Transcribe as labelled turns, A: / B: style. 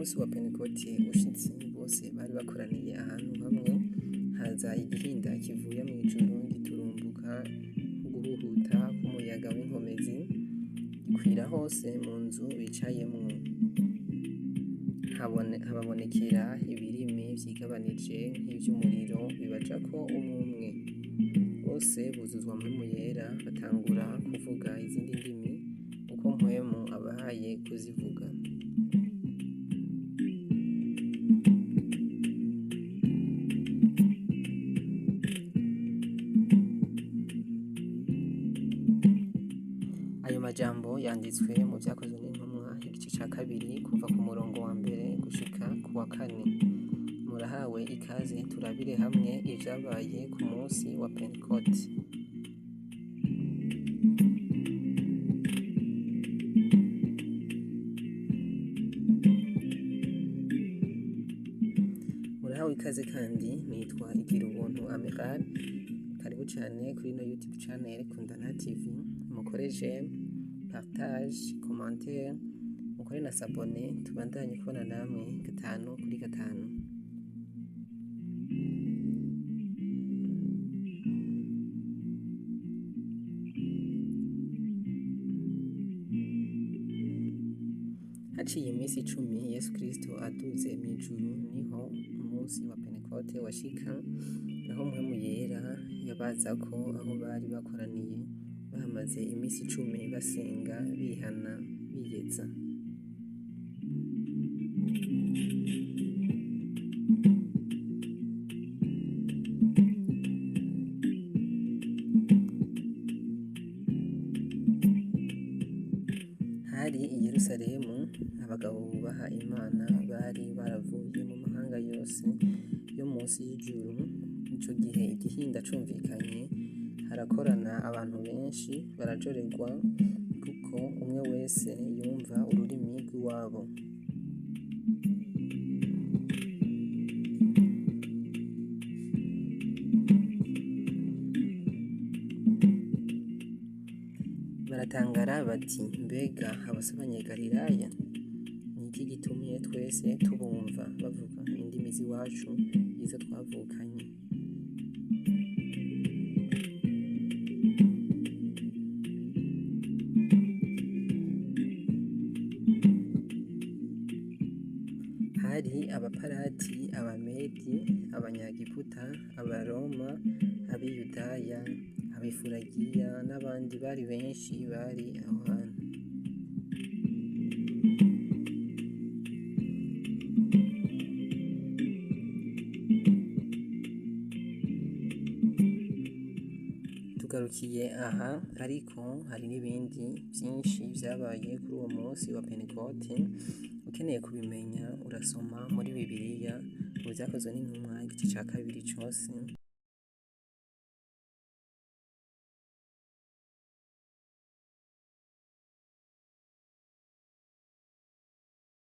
A: Umunsi wa Pentekote ushitse, bose bari bakoraniye ahantu hamwe, haza igihinda kivuye mw'ijuru giturumbuka nk'uguhuhuta kw'umuyaga w'inkomezi, gikwira hose mu nzu bicayemwo. Hababonekera ibirimi vyigabanije nk'ivy'umuriro bibajako umwe umwe. Bose buzuzwa Mpwemu Yera, batangura kuvuga izindi ndimi uko Mpwemu abahaye kuzivuga. Ayo majambo yanditswe mu Vyakozwe n'Intumwa, igice ca kabiri, kuva ku murongo wa mbere gushika ku wa kane. Murahawe ikaze turabire hamwe ivyabaye ku munsi wa Pentekote. Murahawe ikaze kandi, nitwa Igirubuntu Amiral. Karibu cane kuri ino YouTube channel Kundana TV. Mukore j'aime, partage, commentaire, mukore na s'abonner, tubandanye kubana namwe gatanu kuri gatanu. Haciye iminsi 10 Yesu Kristo aduze mw'ijuru, niho umunsi wa Pentekote washika, aho Mpwemu Yera yabazako aho bari bakoraniye, bahamaze iminsi 10 basenga, bihana, biyeza. Hari i Yerusalemu abagabo bubaha Imana bari baravuye mu mahanga yose yo munsi y'ijuru. Ico gihe igihinda cumvikanye, harakorana abantu benshi barajorerwa, kuko umwe wese yumva ururimi rw'iwabo. Baratangara bati: mbega aba si abanyegalilaya? Ni iki gitumye twese tubumva bavuga indimi z'iwacu, izo twavukanye? Hari abaparati, abamedi, abanyagiputa, abaroma, abiyudaya, abifuragiya n'abandi bari benshi bari aho hantu. Tugarukiye aha, ariko hari n'ibindi vyinshi vyabaye kuri uwo munsi wa Pentekote. Ukeneye kubimenya urasoma muri Bibiliya mu Vyakozwe n'Intumwa igice ca kabiri cose.